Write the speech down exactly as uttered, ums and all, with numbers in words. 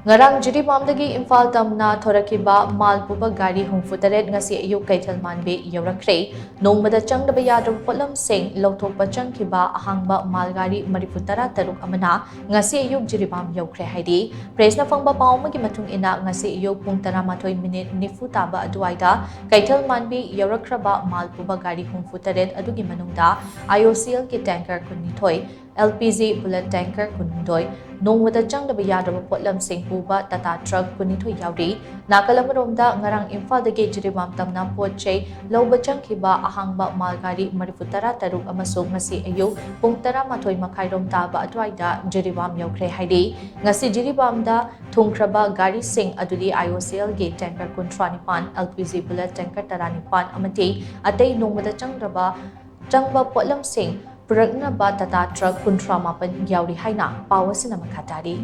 ꯉꯔꯥꯡ ꯖꯤꯔꯤꯕꯥꯝꯗꯒꯤ ꯏꯝꯐꯥꯜ ꯇꯝꯅ ꯊꯣꯔꯛꯈꯤꯕ ꯃꯥꯜ ꯄꯨꯕ ꯒꯥꯔꯤ ꯍꯨꯝꯐꯨ ꯇꯔꯦꯠ ꯉꯁꯤ ꯑꯌꯨꯛ ꯀꯩꯊꯦꯜ ꯃꯥꯟꯕꯤ ꯌꯧꯔꯛꯈ꯭ꯔꯦ꯫ ꯅꯣꯡꯃꯗ ꯆꯪꯗꯕ ꯌꯥꯗ꯭ꯔꯕ ꯄꯣꯠꯂꯝꯁꯤꯡ ꯂꯧꯊꯣꯛꯄ ꯆꯪꯈꯤꯕ ꯑꯍꯥꯡꯕ ꯃꯥꯜ ꯒꯥꯔꯤ ꯃꯔꯤꯐꯨ ꯇꯔꯥ ꯇꯔꯨꯛ ꯑꯃꯅ ꯉꯁꯤ ꯑꯌꯨꯛ ꯖꯤꯔꯤꯕꯥꯝ ꯌꯧꯈ꯭ꯔꯦ ꯍꯥꯏꯔꯤ꯫ ꯄ꯭ꯔꯦꯁꯅ ꯐꯪꯕ ꯄꯥꯎ ꯑꯃꯒꯤ ꯃꯇꯨꯡ ꯏꯟꯅ, ꯉꯁꯤ ꯑꯌꯨꯛ ꯄꯨꯡ ꯇꯔꯥꯃꯥꯊꯣꯏ ꯃꯤꯅꯤꯠ ꯅꯤꯐꯨ ꯇꯥꯕ ꯑꯗꯨꯋꯥꯏꯗ ꯀꯩꯊꯦꯜ ꯃꯥꯟꯕꯤ ꯌꯧꯔꯛꯈ꯭ꯔꯕ ꯃꯥꯜ ꯄꯨꯕ ꯒꯥꯔꯤ ꯍꯨꯝꯐꯨ ꯇꯔꯦꯠ ꯑꯗꯨꯒꯤ ꯃꯅꯨꯡꯗ ꯑꯥꯏ ꯑꯣ ꯁꯤ ꯑꯦꯜꯒꯤ ꯇꯦꯡꯀꯔ ꯀꯨꯟꯅꯤꯊꯣꯏ, L P G bullet tanker ꯀꯨꯟꯍꯨꯝꯗꯣꯏ, ꯅꯣꯡꯃꯗ ꯆꯪꯗꯕ ꯌꯥꯗ꯭ꯔꯕ ꯄꯣꯠꯂꯝꯁꯤꯡ ꯄꯨꯕ ꯇꯥꯇꯥ ꯇ꯭ꯔꯛ ꯀꯨꯟꯅꯤꯊꯣꯏ ꯌꯥꯎꯔꯤ꯫ ꯅꯥꯀꯜ ꯑꯃꯔꯣꯝꯗ, ꯉꯔꯥꯡ ꯏꯝꯐꯥꯜꯗꯒꯤ ꯖꯤꯔꯤꯕꯥꯝ ꯇꯝꯅ ꯄꯣꯠ ꯆꯩ ꯂꯧꯕ ꯆꯪꯈꯤꯕ ꯑꯍꯥꯡꯕ ꯃꯥꯜ ꯒꯥꯔꯤ ꯃꯔꯤꯐꯨ ꯇꯔꯥ ꯇꯔꯨꯛ ꯑꯃꯁꯨ ꯉꯁꯤ ꯑꯌꯨꯛ ꯄꯨꯡ ꯇꯔꯥꯃꯥꯊꯣꯏ ꯃꯈꯥꯏꯔꯣꯝ ꯇꯥꯕ ꯑꯗꯨꯋꯥꯏꯗ ꯖꯤꯔꯤꯕꯥꯝ ꯌꯧꯈ꯭ꯔꯦ ꯍꯥꯏꯔꯤ꯫ ꯉꯁꯤ ꯖꯤꯔꯤꯕꯥꯝꯗ ꯊꯨꯡꯈ꯭ꯔꯕ ꯒꯥꯔꯤꯁꯤꯡ ꯑꯗꯨꯗꯤ ꯑꯥꯏ ꯑꯣ ꯁꯤ ꯑꯦꯜꯒꯤ ꯇꯦꯡꯀꯔ ꯀꯨꯟꯊ꯭ꯔꯥ ꯅꯤꯄꯥꯟ, L P G bullet tanker ꯇꯔꯥꯅꯤꯄꯥꯟ ꯑꯃꯗꯤ ꯑꯇꯩ ꯅꯣꯡꯃꯗ ꯆꯪꯗ꯭ꯔꯕ, ꯆꯪꯕ ꯄꯣꯠꯂꯝꯁꯤꯡ ꯄꯨꯔꯛꯅꯕ ꯇꯥꯇꯥ ꯇ꯭ꯔꯛ ꯀꯨꯟꯊ꯭ꯔꯥ ꯃꯥꯄꯟ ꯌꯥꯎꯔꯤ ꯍꯥꯏꯅ ꯄꯥꯎ ꯑꯁꯤꯅ ꯃꯈꯥ ꯇꯥꯔꯤ꯫